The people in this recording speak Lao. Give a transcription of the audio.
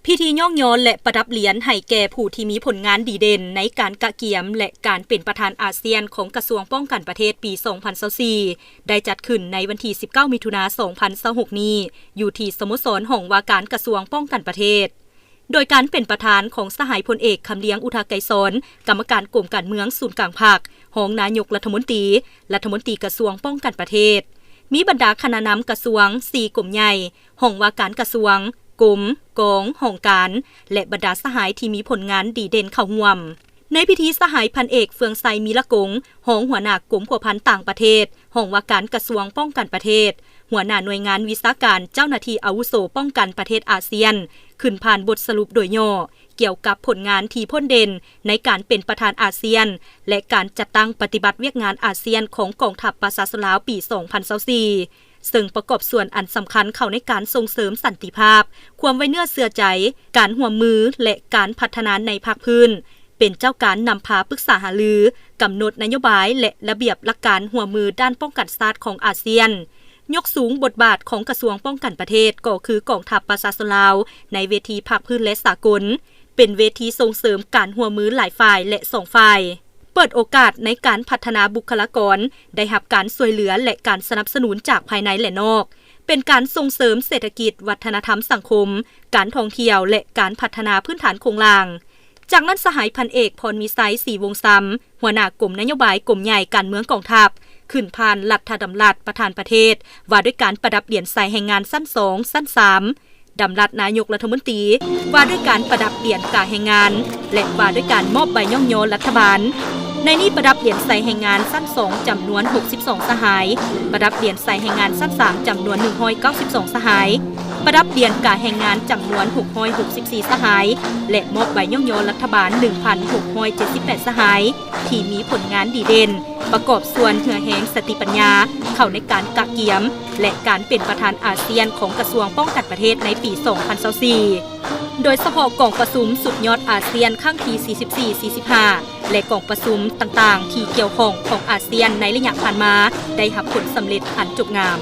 ພິທີຍ້ອງຍໍ ແລະ ປະດັບຫຼຽນໃຫ້ແກ່ຜູ້ທີ່ມີຜົນງານດີເດັ່ນໃນການກະກຽມ ແລະ ການເປັນປະທານອາຊຽນຂອງກະຊວງປ້ອງກັນປະເທດປີສອງພັນຊາວສີ່ ໄດ້ຈັດຂຶ້ນໃນວັນທີສິບເກົ້າ ມິຖຸນາ ສອງພັນຊາວຫົກນີ້ ຢູ່ທີ່ສະໂມສອນຫ້ອງວ່າການກະຊວງປ້ອງກັນປະເທດ ໂດຍການເປັນປະທານຂອງສະຫາຍພົນເອກ ຄຳລຽງ ອຸທະໄກສອນ ກຳມະການກົມການເມືອງສູນກາງພັກ, ຮອງນາຍົກລັດຖະມົນຕີ, ລັດຖະມົນຕີກະຊວງປ້ອງກັນປະເທດ, ມີບັນດາຄະນະນຳກະຊວງ ສີ່ກົມໃຫຍ່, ຫ້ອງວ່າການກະຊວງ, ກົມ, ກອງ, ຫ້ອງການ ແລະ ບັນດາສະຫາຍທີ່ມີຜົນງານດີເດັ່ນເຂົ້າຮ່ວມ. ໃນພິທີ ສະຫາຍພັນເອກ ເຟືອງໄຊ ມີລະກົງ ຮອງຫົວໜ້າກົມພົວພັນຕ່າງປະເທດ, ຫ້ອງວ່າການກະຊວງປ້ອງກັນປະເທດ, ຫົວໜ້າໜ່ວຍງານວິຊາການ, ເຈົ້າໜ້າທີ່ອາວຸໂສປ້ອງກັນປະເທດອາຊຽນ ຂຶ້ນຜ່ານບົດສະຫຼຸບໂດຍຫຍໍ້ ກ່ຽວກັບຜົນງານທີ່ພົ້ນເດັ່ນໃນການເປັນປະທານອາຊຽນ ແລະ ການຈັດຕັ້ງປະຕິບັດວຽກງານອາຊຽນຂອງກອງທັບປະຊາຊົນລາວປີສອງພັນຊາວສີ່ ເຊິ່ງປະກອບສ່ວນອັນສຳຄັນເຂົ້າໃນການສົ່ງເສີມສັນຕິພາບ, ຄວາມໄວ້ເນື້ອເຊື່ອໃຈ, ການຮ່ວມມື ແລະ ການພັດທະນາໃນພາກພື້ນ, ເປັນເຈົ້າການນຳພາປຶກສາຫາລື, ກຳນົດນະໂຍບາຍ ແລະ ລະບຽບຫຼັກການຮ່ວມມືດ້ານປ້ອງກັນຊາດຂອງອາຊຽນ. ຍົກສູງບົດບາດຂອງກະຊວງປ້ອງກັນປະເທດ ກໍຄືກອງທັບປະຊາຊົນລາວ ໃນເວທີພາກພື້ນ ແລະ ສາກົນ, ເປັນເວທີສົ່ງເສີມການຮ່ວມມືຫຼາຍຝ່າຍ ແລະ ສອງຝ່າຍ. ເປີດໂອກາດໃນການພັດທະນາບຸກຄະລາກອນ, ໄດ້ຮັບການຊ່ວຍເຫຼືອ ແລະ ການສະໜັບສະໜູນຈາກພາຍໃນ ແລະ ນອກ, ເປັນການສົ່ງເສີມເສດຖະກິດ, ວັດທະນະທຳສັງຄົມ, ການທ່ອງທ່ຽວ ແລະ ການພັດທະນາພື້ນຖານໂຄງລ່າງ. ຈາກນັ້ນ ສະຫາຍພັນເອກ ພອນວິໄຊ ສີວົງຊຳ ຫົວໜ້າກົມນະໂຍບາຍກົມໃຫຍ່ການເມືອງກອງທັບ ຂຶ້ນຜ່ານລັດຖະດຳລັດປະທານປະເທດ ວ່າດ້ວຍການປະດັບຫຼຽນສາຍແຮງງານຊັ້ນສອງ, ຊັ້ນສາມ, ດຳລັດນາຍົກລັດຖະມົນຕີ ວ່າດ້ວຍການປະດັບຫຼຽນກາແຮງງານ ແລະ ວ່າດ້ວຍການມອບໃບຍ້ອງຍໍລັດຖະບານ. ໃນນີ້ປະດັບຫຼຽນສາຍແຮງງານຊັ້ນສອງຈຳນວນຫົກສິບສອງສະຫາຍ, ປະດັບຫຼຽນສາຍແຮງງານຊັ້ນສາມຈຳນວນໜຶ່ງຮ້ອຍເກົ້າສິບສອງສະຫາຍ, ປະດັບຫຼຽນກາແຮງງານຈຳນວນຫົກຮ້ອຍຫົກສິບສີ່ສະຫາຍ ແລະ ມອບໃບຍ້ອງຍໍລັດຖະບານໜຶ່ງພັນຫົກຮ້ອຍເຈັດສິບແປດສະຫາຍ ທີ່ມີຜົນງານດີເດັ່ນ ປະກອບສ່ວນເຫື່ອແຮງສະຕິປັນຍາ ເຂົ້າໃນການກະກຽມ ແລະ ການເປັນປະທານອາຊຽນຂອງກະຊວງປ້ອງກັນປະເທດໃນປີສອງພັນຊາວສີ່ ໂດຍສະເພາະກອງປະຊຸມສຸດຍອດອາຊຽນຄັ້ງທີສີ່ສິບສີ່ ສີ່ສິບຫ້າ ແລະ ກອງປະຊຸມຕ່າງໆທີ່ກ່ຽວຂ້ອງຂອງອາຊຽນໃນໄລຍະຜ່ານມາ ໄດ້ຮັບຜົນສຳເລັດອັນຈົບງາມ.